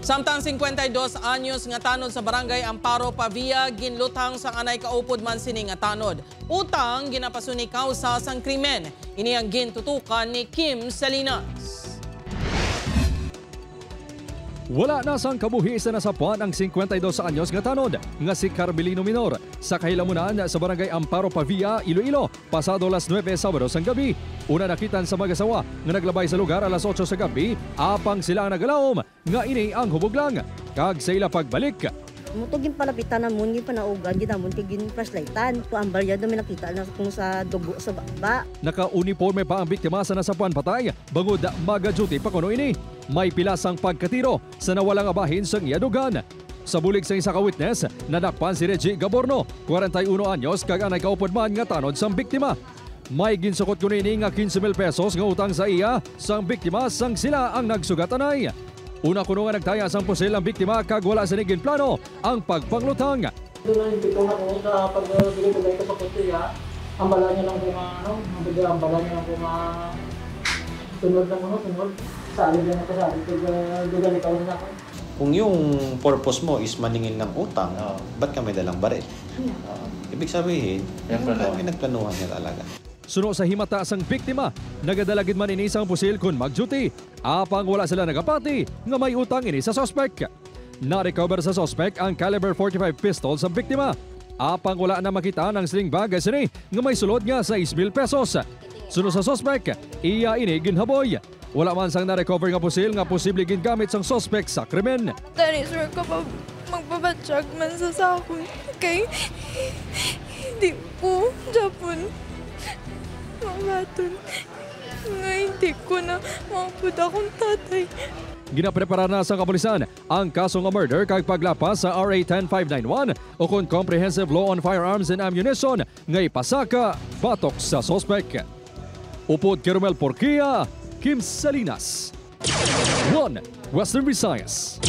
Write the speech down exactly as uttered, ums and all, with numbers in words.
Samtang singkwenta y dos anyos nga tanod sa Barangay Amparo Pavia ginluthang sang anay kaupod man sini nga tanod. Utang ginapasunikaw sa sang krimen. Ini ang gintutukan ni Kim Salinas. Wala na sang kabuhi sa nasapuan ang singkwenta y dos anyos nga tanod nga si Carmelino Minor sa kahilamunan sa Barangay Amparo Pavia, Iloilo, pasado alas nuebe Sabado sang gabi. Una nakitan sa mag-asawa nga naglabay sa lugar alas otso sa gabi, apang sila ang nagalaom nga ini ang hubog lang. Kag sa ila pagbalik, Mo to ginpalapitan namon, ginpanaugan gid namon kay ginflashlightan. Ang balya daw may nakita na kung sa dugo sa baba. Naka-uniforme pa ang biktima sa nasapuan patay, bangod maga-duty pa kuno ini. May pila sang pagkatiro sa nawala nga bahin sang iya dughan. Sa bulig sa isa ka witness, nadakpan si Reggie Gaborno, kwarenta y uno anyos, kag anay kaupod man nga tanod sang biktima. May ginsukot kuno ini nga quince mil pesos nga utang sa iya sang biktima sang sila ang nagsugat anay. Una kuno nga nagtaya sang pusil ang biktima kag wala sini ginplano ang pagpangluthang. Doon na yung bitaw na ko sa pag-, uh, binibigay ko sa kutsiya. Ang bala niya lang kung ano, ang bigay, ang bala niya lang kung, ah, sunod lang, ano, sunod. Sabi lang ako, sabi ko, uh, dugal ikaw na ako. Kung yung purpose mo is maningil ng utang, Oo. ba't ka may dalang baril? Yeah. Ah, ibig sabihin, May yung plan. May nagplanuhan niya talaga. Suno sa himata sang biktima, nagadala gid man ini sang pusil kon mag-duty. Apang wala sila nagapati nga may utang ini sa suspek. Na-recover sa suspek ang caliber forty-five pistol sa biktima. Apang wala na makita ang sling bag sini nga may sulod nga sais mil pesos. Suno sa suspek, iya ini ginhaboy. Wala man sang na-recover nga pusil nga posible gingamit sang suspek sa krimen. Dali, sir, ka pa magpabatyag man sa sakon. Kay hindi ko, Japon, mabaton nga hindi ko na maupod akong tatay. Ginapreparar na sa kapulisan ang kaso nga murder kag paglapas sa R A ten five nine one o kon Comprehensive Law on Firearms and Ammunition nga ipasaka batok sa suspek. Upod kay Romel Porquia, Kim Salinas, One Western Visayas.